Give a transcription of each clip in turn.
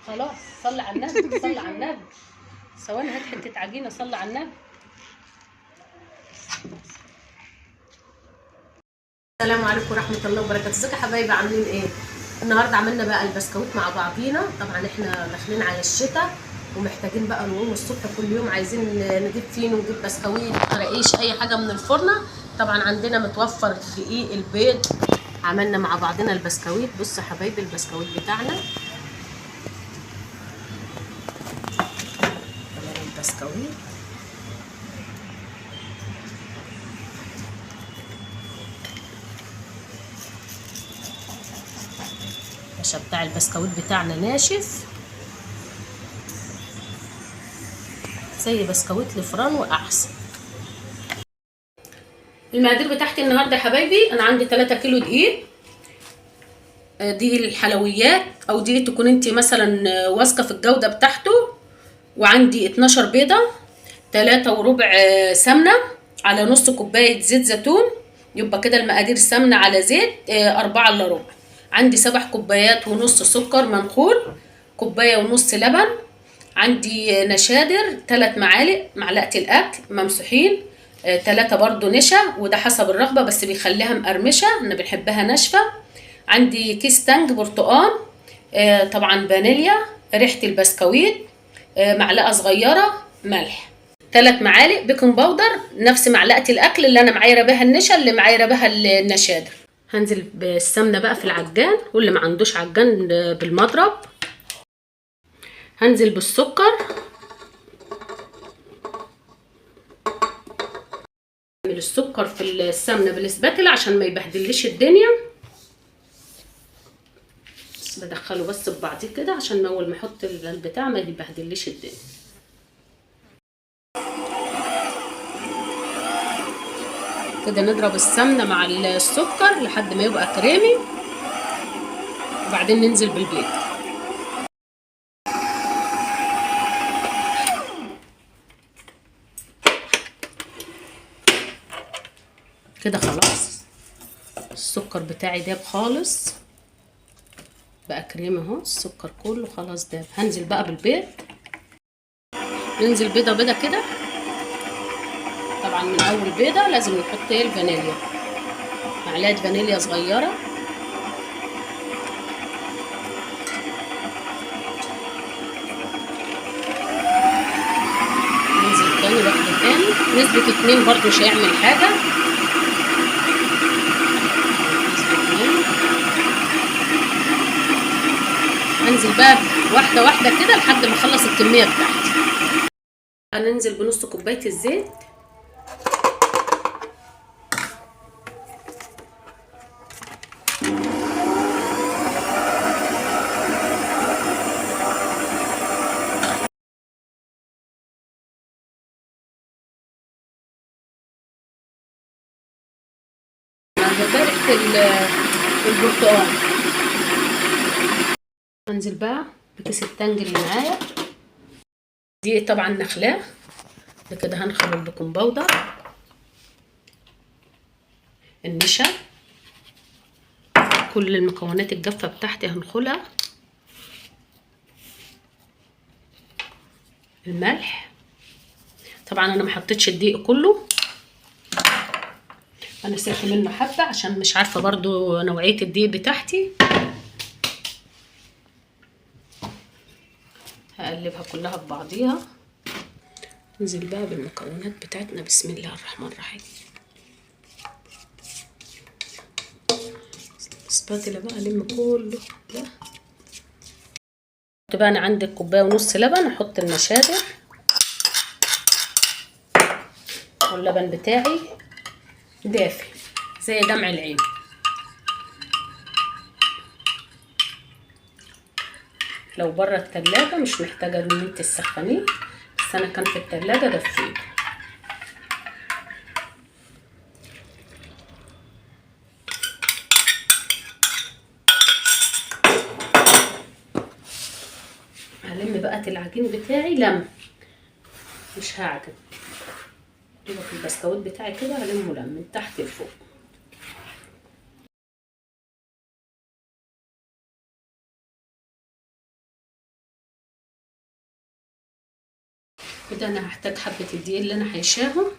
خلاص صلي على النبي، صلي على النبي. ثواني هات حتة عجينه، صلي على النبي. السلام عليكم ورحمة الله وبركاته. ازيكم يا حبايبي، عاملين ايه؟ النهارده عملنا بقى البسكويت مع بعضينا. طبعا احنا داخلين على الشتاء ومحتاجين بقى نقوم الصبح كل يوم، عايزين نجيب فينو ونجيب بسكويت، قراقيش، اي حاجة من الفرنه. طبعا عندنا متوفر دقيق، البيض. عملنا مع بعضنا البسكويت. بصوا يا حبايبي البسكويت بتاعنا، البسكويت النشا بتاع البسكويت بتاعنا ناشف زي بسكويت الفرن واحسن. المقادير بتاعتي النهارده يا حبايبي، انا عندي 3 كيلو دقيق، دي الحلويات او دي تكون انت مثلا واثقة في الجودة بتاعته. وعندي 12 بيضة، 3.25 سمنه، على نص كوباية زيت زيتون. يبقى كده المقادير سمنه على زيت 3.75. عندي 7.5 كوبايات سكر منخول، 1.5 كوباية لبن. عندي نشادر 3 معالق، معلقه الاكل ممسوحين، 3 برضو نشا، وده حسب الرغبة بس بيخليها مقرمشه، انا بنحبها ناشفة. عندي كيس تانج برتقان، طبعا فانيليا، ريحه البسكويت، معلقه صغيرة ملح، 3 معالق baking powder، نفس معلقه الاكل اللي انا معايره بها النشا اللي معايره بها النشادر. هنزل بالسمنه بقى في العجان، واللي ما عندوش عجان بالمضرب. هنزل بالسكر، اعمل السكر في السمنة بالسباتلا عشان ما يبهدلش الدنيا. بدخله بس ببعضيه كده عشان اول ما احط البتاع ما يبهدلش الدنيا. كده نضرب السمنة مع السكر لحد ما يبقى كريمي، وبعدين ننزل بالبيض. كده خلاص السكر بتاعي داب خالص، بقى كريمي اهو، السكر كله خلاص داب. هنزل بقى بالبيض، ننزل بيضة بيضة كده. طبعا من اول بيضة لازم نحط ايه؟ الفانيليا، معلقه فانيليا صغيرة. ننزل تاني واحدة تاني، نسبه 2 برضو مش هيعمل حاجة. نسبه 2. هنزل بقى واحدة واحدة كده لحد ما اخلص الكمية بتاعتي. هننزل بنص كوباية الزيت، ريحه البرتقال. هنزل بقى بكيس التانج اللي معايا دي، طبعا نخلاه ده كده. هنخل ال baking powder، النشا، كل المكونات الجافه بتاعتي هنخلها، الملح. طبعا انا ما حطيتش الدقيق كله، انا سبت منه حبه عشان مش عارفه برضو نوعية الدقيق بتاعتي. هقلبها كلها ببعضيها. ننزل بقى بالمكونات بتاعتنا. بسم الله الرحمن الرحيم. سباتلا بقى لم كله ده. بقى انا عندي 1.5 كوباية لبن، احط النشادر واللبن بتاعي دافي زي دمع العين. لو بره التلاجة مش محتاجة ان انت تسخنيه، بس انا كان في التلاجة دفيته. هلم بقى العجين بتاعي لم، مش هعجن. دوبك البسكويت بتاعي كده هلمه لم من تحت لفوق. كده انا هحتاج حبة الدقيق اللي انا حيشاهم،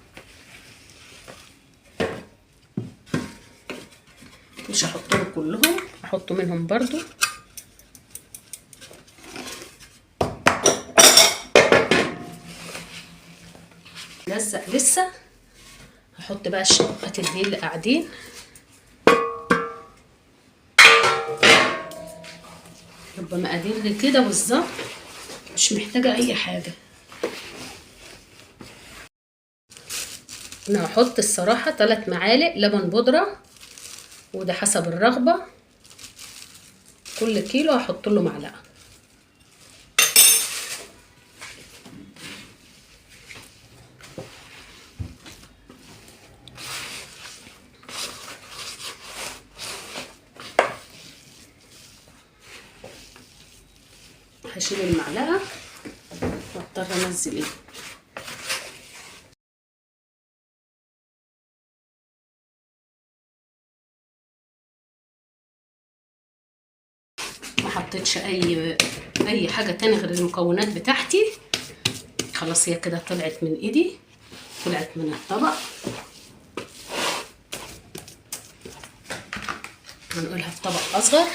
مش هحطهم كلهم، هحط منهم برضو. لزق لسه. هحط بقى شقات الدقيق اللي قاعدين. يبقى مقادير كده بالظبط، مش محتاجة اي حاجة. انا هحط الصراحة 3 معالق لبن بودرة، وده حسب الرغبة، كل كيلو هحط له معلقة. هشيل المعلقة واضطر انزل ايه. ما حطيتش اي حاجة تاني غير المكونات بتاعتي. خلاص هي كده طلعت من ايدي، طلعت من الطبق. هنقولها في طبق اصغر.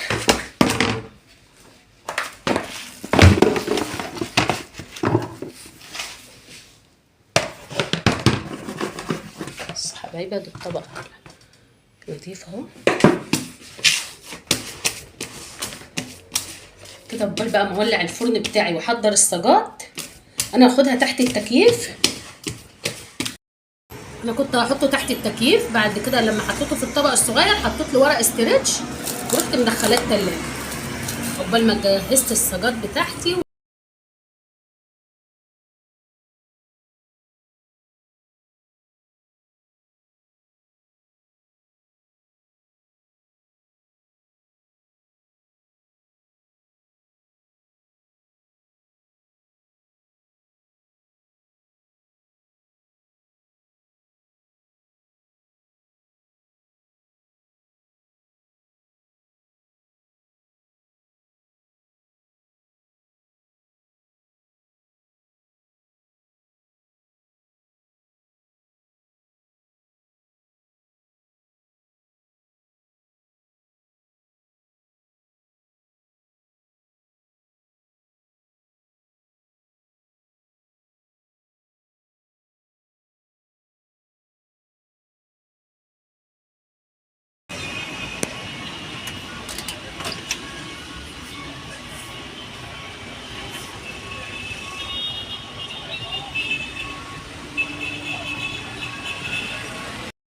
بص حبايبي، ده الطبق نضيف اهو كده. بقول بقى مولع الفرن بتاعي واحضر الصاجات. انا هاخدها تحت التكييف. انا كنت هحطه تحت التكييف، بعد كده لما حطيته في الطبق الصغير حطيت له ورق استرتش ورحت مدخلاه التلاجة عقبال ما جهزت الصاجات بتاعتي.